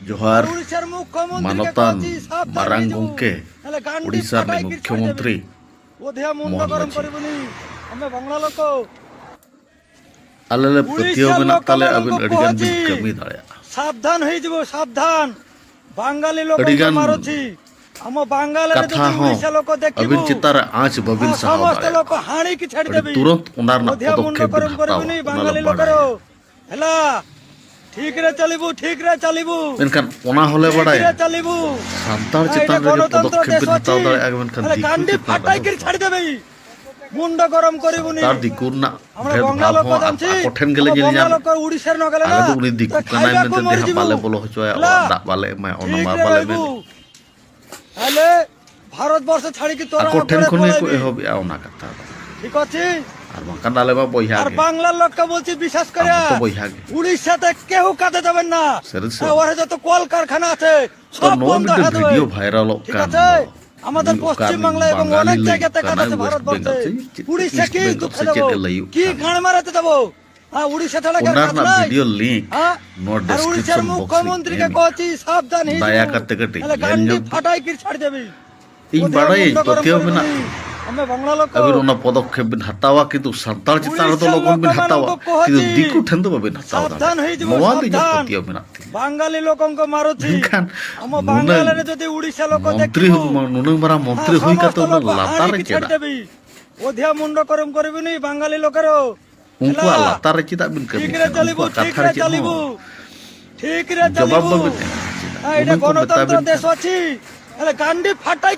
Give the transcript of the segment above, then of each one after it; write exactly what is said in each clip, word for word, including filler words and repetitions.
ᱡᱚᱦᱟᱨ᱾ ᱢᱟᱱᱚᱛᱟᱱ ᱢᱟᱨᱟᱝ ᱜᱚᱢᱠᱮ, ᱳᱰᱤᱥᱟ ᱨᱤᱱᱤᱡ ᱢᱩᱠᱷᱭᱚᱢᱚᱱᱛᱨᱤ ᱢᱳᱦᱚᱱ ᱢᱟᱹᱡᱷᱤ᱾ ᱟᱞᱮ ᱞᱮ ᱯᱟᱹᱛᱭᱟᱹᱣ ᱢᱮᱱᱟᱜ ᱛᱟᱞᱮᱭᱟ, ᱟᱹᱵᱤᱱ ᱟᱹᱰᱤ ᱜᱟᱱ ᱵᱤᱱ ᱠᱟᱹᱢᱤ ᱫᱟᱲᱮᱭᱟᱜᱼᱟ᱾ ᱥᱟᱵᱫᱷᱟᱱ ᱦᱚᱭ ᱡᱤᱵᱚ, ᱥᱟᱵᱫᱷᱟᱱ᱾ ᱵᱟᱝᱜᱟᱞᱤ ᱞᱳᱠ ᱟᱹᱰᱤ ᱜᱟᱱ ᱢᱟᱨᱚᱛᱷᱤ᱾ ᱟᱢ ᱵᱟᱝᱜᱟᱞ ᱨᱮ ᱠᱟᱛᱷᱟ ᱡᱩᱫᱤ ᱦᱚᱸ ᱩᱲᱤᱥᱥᱟ ᱞᱳᱠ ᱫᱮᱠᱷᱤᱵᱚ, ᱟᱹᱵᱤᱱ ᱪᱮᱛᱟᱱ ᱨᱮ ᱟᱸᱪ ᱵᱟᱹᱵᱤᱱ ᱥᱟᱦᱟᱣ ᱫᱟᱲᱮᱭᱟᱜᱼᱟ᱾ ᱟᱹᱰᱤ ᱛᱩᱨᱚᱱᱛ ᱚᱱᱟ ᱨᱮᱱᱟᱜ ᱯᱚᱫᱚᱠᱷᱮᱯ ᱵᱤᱱ ᱦᱟᱛᱟᱣᱟ, ᱚᱱᱟ ᱞᱮ ᱵᱟᱲᱟᱭᱟ᱾ ᱦᱮᱞᱟ, ᱴᱷᱤᱠ ᱨᱮ ᱪᱟᱞᱤᱵᱩ, ᱴᱷᱤᱠ ᱨᱮ ᱪᱟᱞᱤᱵᱩ᱾ ᱢᱮᱱᱠᱷᱟᱱ ᱚᱱᱟ ᱦᱚᱸᱞᱮ ᱵᱟᱲᱟᱭᱟ, ᱥᱟᱱᱛᱟᱲ ᱪᱮᱛᱟᱱ ᱨᱮᱜᱮ ᱯᱚᱫᱚᱠᱷᱮᱯ ᱵᱤᱱ ᱦᱟᱛᱟᱣ ᱫᱟᱲᱮᱭᱟᱜᱼᱟ, ᱢᱮᱱᱠᱷᱟᱱ ᱫᱤᱠᱩ ᱪᱮᱛᱟᱱ ᱨᱮᱫᱚ ᱵᱟᱝ᱾ ᱥᱟᱱᱛᱟᱲ ᱫᱤᱠᱩ ᱨᱮᱱᱟᱜ ᱵᱷᱮᱫᱽ ᱵᱷᱟᱵᱽ ᱦᱚᱸ ᱟᱠᱚ ᱴᱷᱮᱱ ᱜᱮᱞᱮ ᱧᱮᱞ ᱧᱟᱢᱟ᱾ ᱟᱞᱮ ᱫᱚ ᱩᱱᱤ ᱫᱤᱠᱩ ᱠᱟᱱᱟᱭ ᱢᱮᱱᱛᱮ ᱡᱟᱦᱟᱸ ᱵᱟᱞᱮ ᱵᱚᱞᱚ ᱦᱚᱪᱚᱣᱟᱭᱟ, ᱚᱲᱟᱜ ᱫᱟᱜ ᱵᱟᱞᱮ ᱮᱢᱟᱭᱟ, ᱚᱱᱟ ᱢᱟ ᱵᱟᱞᱮ ᱢᱮᱱ᱾ ᱟᱞᱮ ᱵᱷᱟᱨᱚᱛ ᱵᱚᱨᱥᱚ ᱪᱷᱟᱲᱤ ᱠᱤ ᱛᱚᱨᱟ ᱟᱠᱚ ᱴᱷᱮᱱ ᱠᱷᱚᱱ ᱜᱮᱠᱚ ᱮᱦᱚᱵᱮᱜᱼᱟ ᱚᱱᱟ ᱠᱟᱛᱷᱟ ᱫᱚ᱾ ᱴᱷᱤᱠ ᱟᱪᱷᱮ? ᱟᱨ ᱵᱟᱝᱠᱷᱟᱱ ᱟᱞᱮ ᱢᱟ ᱵᱚᱭᱦᱟ ᱜᱮ᱾ ᱵᱟᱝᱞᱟ ᱞᱳᱠ ᱠᱟ ᱵᱚᱞᱪᱤ ᱵᱤᱥᱟᱥ ᱠᱚᱨᱮ ᱟᱵᱚ ᱛᱚ ᱵᱚᱭᱦᱟ ᱜᱮ᱾ ᱩᱲᱤᱥᱥᱟ ᱛᱮ ᱠᱮᱦᱩ ᱠᱟᱫᱮ ᱛᱟᱵᱮᱱ ᱱᱟ᱾ ᱥᱟᱹᱨᱤ ᱥᱮ? ᱦᱮᱸ, ᱚᱨᱮ ᱡᱚᱛᱚ ᱠᱚᱞ ᱠᱟᱨᱠᱷᱟᱱᱟ ᱟᱪᱷᱮ, ᱛᱚ ᱥᱚᱵ ᱱᱚᱣᱟ ᱵᱚᱱᱫᱚ ᱢᱤᱫᱴᱮᱱ ᱦᱮ ᱫᱚ᱾ ᱵᱷᱤᱰᱤᱭᱳ ᱵᱷᱟᱭᱨᱟᱞᱚᱜ ᱴᱷᱤᱠ ᱠᱟᱱ ᱟᱪᱷᱮ? ᱫᱚ᱾ ᱟᱢᱟᱫᱟᱨ ᱩᱱᱤ ᱚᱠᱟ ᱯᱚᱥᱪᱤᱢ ᱵᱟᱝᱞᱟ ᱮᱵᱚᱝ ᱵᱟᱝᱜᱟᱞᱤ ᱚᱱᱮᱠ ᱞᱟᱹᱭ ᱡᱟᱭᱜᱟ ᱛᱮ ᱠᱟᱱᱟᱭ, ᱠᱟᱫᱮ ᱣᱮᱥᱴ ᱵᱷᱟᱨᱚᱛ ᱵᱮᱝᱜᱚᱞ ᱵᱚᱨᱥᱮ᱾ ᱥᱮ ᱪᱮᱫ, ᱩᱲᱤᱥᱥᱟ ᱤᱥᱴ ᱠᱤ ᱵᱮᱝᱜᱚᱞ ᱫᱩᱠᱷᱮ ᱥᱮ ᱪᱮᱫ ᱫᱮᱵᱚ? ᱮ ᱞᱟᱹᱭᱩᱜ ᱠᱤ ᱠᱟᱱ ᱫᱚ᱾ ᱜᱟᱲ ᱢᱟᱨᱟ ᱛᱮ ᱫᱮᱵᱚ? ᱦᱮᱸ, ᱩᱲᱤᱥᱥᱟ ᱛᱷᱟᱲᱟ ᱚᱱᱟ ᱨᱮᱱᱟᱜ ᱠᱟᱨᱠᱷᱟᱱᱟ ᱵᱷᱤᱰᱤᱭᱳ ᱞᱤᱝᱠ ᱦᱮᱸ? ᱱᱚᱣᱟ ᱟᱨ ᱩᱲᱤᱥᱥᱟ ᱰᱮᱥᱠᱨᱤᱯᱥᱚᱱ ᱨᱮᱱ ᱵᱚᱠᱥ ᱨᱤᱧ ᱢᱩᱠᱷᱭᱚᱢᱚᱱᱛᱨᱤ ᱮᱢ ᱜᱮ ᱮᱫᱟ᱾ ᱠᱚ ᱪᱤ ᱥᱟᱵᱫᱷᱟᱱ ᱦᱤᱡᱩᱜ᱾ ᱫᱟᱭᱟ ᱠᱟᱛᱮ ᱠᱟᱹᱴᱤᱡ ᱛᱟᱦᱞᱮ ᱧᱮᱞ ᱜᱟᱱᱰᱤ ᱧᱚᱜ ᱯᱷᱟᱴᱟᱭ ᱵᱤᱱ᱾ ᱠᱤᱨ ᱪᱷᱟᱲ ᱫᱮᱵᱤ᱾ ᱤᱧ ᱵᱟᱲᱟᱭᱟᱹᱧ, ᱯᱟᱹᱛᱭᱟᱹᱣ ᱢᱮᱱᱟᱜ ᱛᱤᱧᱟ᱾ ᱟᱵᱤᱱ ᱚᱱᱟ ᱯᱚᱫᱚᱠᱷᱮᱯ ᱵᱤᱱ ᱦᱟᱛᱟᱣᱟ, ᱠᱤᱱᱛᱩ ᱥᱟᱱᱛᱟᱲ ᱪᱮᱛᱟᱱ ᱨᱮᱫᱚ ᱞᱚᱜᱚᱱ ᱵᱤᱱ ᱦᱟᱛᱟᱣᱟ, ᱠᱤᱱᱛᱩ ᱫᱤᱠᱩ ᱴᱷᱮᱱ ᱫᱚ ᱵᱟᱵᱤᱱ ᱦᱟᱛᱟᱣ ᱫᱟᱲᱮᱭᱟᱜᱼᱟ᱾ ᱱᱚᱣᱟ ᱫᱚ ᱤᱧᱟᱹᱜ ᱯᱟᱹᱛᱭᱟᱹᱣ ᱢᱮᱱᱟᱜ ᱛᱤᱧᱟ᱾ ᱵᱟᱝᱜᱟᱞᱤ ᱞᱳᱠᱚᱝᱠᱚ ᱢᱟᱨᱚᱛᱷᱤ᱾ ᱢᱮᱱᱠᱷᱟᱱ ᱟᱢ ᱱᱩᱱᱟᱹᱝ ᱵᱟᱝᱜᱟᱞᱤ ᱨᱮ ᱡᱩᱫᱤ ᱩᱲᱤᱥᱥᱟ ᱞᱳᱠᱚ ᱢᱚᱱᱛᱨᱤ ᱫᱮᱠᱷᱤᱵᱚ, ᱦᱚᱸ, ᱱᱩᱱᱟᱹᱝ ᱢᱟᱨᱟᱝ ᱢᱚᱱᱛᱨᱤ ᱦᱩᱭ ᱠᱟᱛᱮ ᱩᱱᱟᱹᱜ ᱞᱟᱛᱟᱨ ᱨᱮ ᱪᱮᱫᱟᱜ? ᱚᱫᱷᱭᱟ ᱢᱩᱱᱰᱚ ᱠᱚᱨᱚᱢ ᱠᱚᱨᱤᱵᱤᱱᱤ ᱵᱟᱝᱜᱟᱞᱤ ᱞᱳᱠᱮᱨᱚ᱾ ᱩᱱᱠᱩᱣᱟᱜ ᱞᱟᱛᱟᱨ ᱨᱮ ᱪᱮᱫᱟᱜ ᱵᱤᱱ ᱠᱟᱹᱢᱤ ᱠᱟᱱᱟ? ᱩᱱᱠᱩᱣᱟᱜ ᱠᱟᱛᱷᱟ ᱨᱮ ᱪᱮᱫ ᱦᱚᱸ ᱡᱚᱵᱟᱵ ᱵᱟᱵᱤᱱ ᱮᱢᱟ᱾ ᱪᱮᱫᱟᱜ? ᱩᱱᱟᱹᱝ ᱠᱚ ᱢᱮᱛᱟ ᱵᱤᱱ ᱠᱟᱱᱟ᱾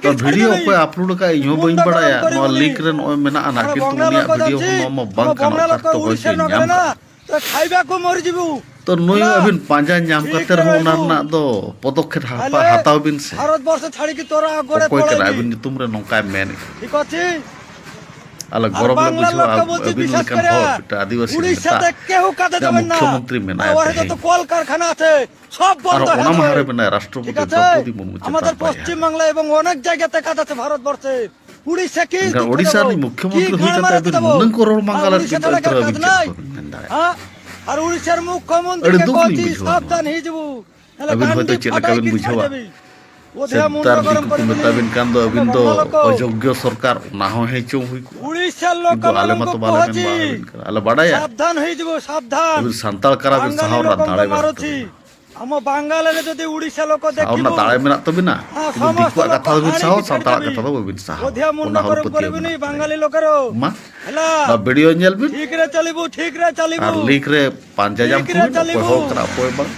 ᱛᱚ ᱵᱷᱤᱰᱤᱭᱳ ᱚᱠᱚᱭ ᱟᱯᱞᱳᱰ ᱟᱠᱟᱫ ᱤᱧ ᱦᱚᱸ ᱵᱟᱹᱧ ᱵᱟᱲᱟᱭᱟ᱾ ᱱᱚᱣᱟ ᱞᱤᱝᱠ ᱨᱮ ᱱᱚᱜᱼᱚᱭ ᱢᱮᱱᱟᱜᱼᱟ ᱱᱟᱜ, ᱠᱤᱱᱛᱩ ᱩᱱᱤᱭᱟᱜ ᱵᱷᱤᱰᱤᱭᱳ ᱦᱚᱸ ᱱᱚᱣᱟ ᱢᱟ ᱵᱟᱝ ᱠᱟᱱᱟ᱾ ᱚᱠᱟ ᱨᱮ ᱛᱚ ᱦᱚᱭᱛᱳᱧ ᱧᱟᱢ ᱠᱟᱜᱼᱟ᱾ ᱛᱚ ᱱᱩᱭ ᱦᱚᱸ ᱟᱹᱵᱤᱱ ᱯᱟᱸᱡᱟ ᱧᱟᱢ ᱠᱟᱛᱮ ᱨᱮᱦᱚᱸ ᱚᱱᱟ ᱨᱮᱱᱟᱜ ᱫᱚ ᱯᱚᱫᱚᱠᱷᱮᱯ ᱦᱟᱯᱟ-, ᱦᱟᱛᱟᱣ ᱵᱤᱱ ᱥᱮ᱾ ᱚᱠᱚᱭ ᱠᱟᱱᱟ ᱟᱹᱵᱤᱱ ᱧᱩᱛᱩᱢ ᱨᱮ ᱱᱚᱝᱠᱟᱭ ᱢᱮᱱ ᱮᱫᱟ? ᱟᱞᱮ ᱜᱚᱨᱚᱵ ᱞᱮ ᱵᱩᱡᱷᱟᱹᱣᱟ, ᱟᱹᱵᱤᱱ ᱞᱮᱠᱟᱱ ᱦᱚᱲ, ᱢᱤᱫᱴᱟᱝ ᱟᱹᱫᱤᱵᱟᱹᱥᱤ ᱱᱮᱛᱟ, ᱡᱟᱦᱟᱸ ᱢᱩᱠᱷᱭᱚᱢᱚᱱᱛᱨᱤ ᱢᱮᱱᱟᱭᱟ ᱛᱮᱦᱮᱧ᱾ ᱟᱨ ᱚᱱᱟ ᱢᱟᱦᱟ ᱨᱮ ᱢᱮᱱᱟᱭᱟ ᱨᱟᱥᱴᱨᱚᱯᱚᱛᱤ ᱫᱨᱚᱣᱯᱚᱫᱤ ᱢᱩᱨᱢᱩ ᱪᱮᱛᱟᱱ ᱯᱟᱭᱦᱟ᱾ ᱢᱮᱱᱠᱷᱟᱱ ᱳᱰᱤᱥᱟ ᱨᱤᱱᱤᱡ ᱢᱩᱠᱷᱭᱚᱢᱚᱱᱛᱨᱤ ᱦᱩᱭ ᱠᱟᱛᱮ ᱟᱹᱵᱤᱱ ᱱᱩᱱᱟᱹᱝ ᱠᱚ ᱨᱚᱲ ᱢᱟᱸᱜᱟᱞᱮᱫ ᱵᱤᱱ ᱫᱚ, ᱮᱱᱛᱮ ᱨᱮᱦᱚᱸ ᱟᱹᱵᱤᱱ ᱪᱮᱫ ᱦᱚᱸ ᱵᱟᱹᱵᱤᱱ ᱢᱮᱱ ᱫᱟᱲᱮᱭᱟᱜᱼᱟ᱾ ᱟᱹᱰᱤ ᱫᱩᱠ ᱞᱤᱧ ᱵᱩᱡᱷᱟᱹᱣᱟ ᱱᱚᱣᱟ᱾ ᱟᱹᱵᱤᱱ ᱦᱚᱭᱛᱳ ᱪᱮᱫ ᱞᱮᱠᱟ ᱵᱤᱱ ᱵᱩᱡᱷᱟᱹᱣᱟ᱾ ᱥᱮᱱᱛᱟᱨ ᱫᱤᱠᱩ ᱠᱚ ᱢᱮᱛᱟ ᱵᱤᱱ ᱠᱷᱟᱱ ᱫᱚ ᱟᱹᱵᱤᱱ ᱫᱚ ᱚᱡᱳᱜᱽᱜᱚ ᱥᱚᱨᱠᱟᱨ, ᱚᱱᱟ ᱦᱚᱸ ᱦᱮᱸ ᱪᱚᱝ ᱦᱩᱭ ᱠᱚᱜᱼᱟ᱾ ᱠᱤᱱᱛᱩ ᱟᱞᱮ ᱢᱟᱛᱚ ᱵᱟᱞᱮ ᱢᱮᱱ ᱵᱟᱲᱟ ᱟᱹᱵᱤᱱ ᱠᱟᱱᱟ᱾ ᱟᱞᱮ ᱵᱟᱰᱟᱭᱟ ᱟᱹᱵᱤᱱ ᱥᱟᱱᱛᱟᱲ ᱠᱟᱱᱟ ᱵᱤᱱ, ᱥᱟᱦᱟᱣ ᱨᱮᱱᱟᱜ ᱫᱟᱲᱮ ᱢᱮᱱᱟᱜ ᱛᱟᱹᱵᱤᱱᱟ᱾ ᱥᱟᱦᱟᱣ ᱨᱮᱱᱟᱜ ᱫᱟᱲᱮ ᱢᱮᱱᱟᱜ ᱛᱟᱹᱵᱤᱱᱟ, ᱠᱤᱱᱛᱩ ᱫᱤᱠᱩᱣᱟᱜ ᱠᱟᱛᱷᱟ ᱫᱚᱵᱤᱱ ᱥᱟᱦᱟᱣᱟ, ᱥᱟᱱᱛᱟᱲᱟᱜ ᱠᱟᱛᱷᱟ ᱫᱚ ᱵᱟᱹᱵᱤᱱ ᱥᱟᱦᱟᱣᱟ᱾ ᱚᱱᱟ ᱦᱚᱸ ᱯᱟᱹᱛᱭᱟᱹᱣ ᱢᱮᱱᱟᱜ ᱛᱟᱹᱵᱤᱱᱟ᱾ ᱢᱟ, ᱱᱚᱣᱟ ᱵᱷᱤᱰᱤᱭᱳ ᱧᱮᱞ ᱵᱤᱱ ᱟᱨ ᱞᱤᱠ ᱨᱮ ᱯᱟᱸᱡᱟ ᱧᱟᱢ ᱠᱚᱵᱤᱱ, ᱚᱠᱚᱭ ᱦᱚᱲ ᱠᱟᱱᱟ, ᱚᱠᱚᱭ ᱵᱟᱝ᱾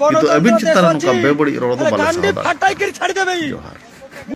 ᱠᱤᱱᱛᱩ ᱟᱹᱵᱤᱱ ᱪᱮᱛᱟᱱ ᱨᱮ ᱱᱚᱝᱠᱟ ᱵᱮᱵᱟᱹᱲᱤᱡ ᱨᱚᱲ ᱫᱚ ᱵᱟᱞᱮ ᱥᱟᱦᱟᱣ ᱫᱟᱲᱮᱭᱟᱜᱼᱟ᱾ ᱡᱚᱦᱟᱨ᱾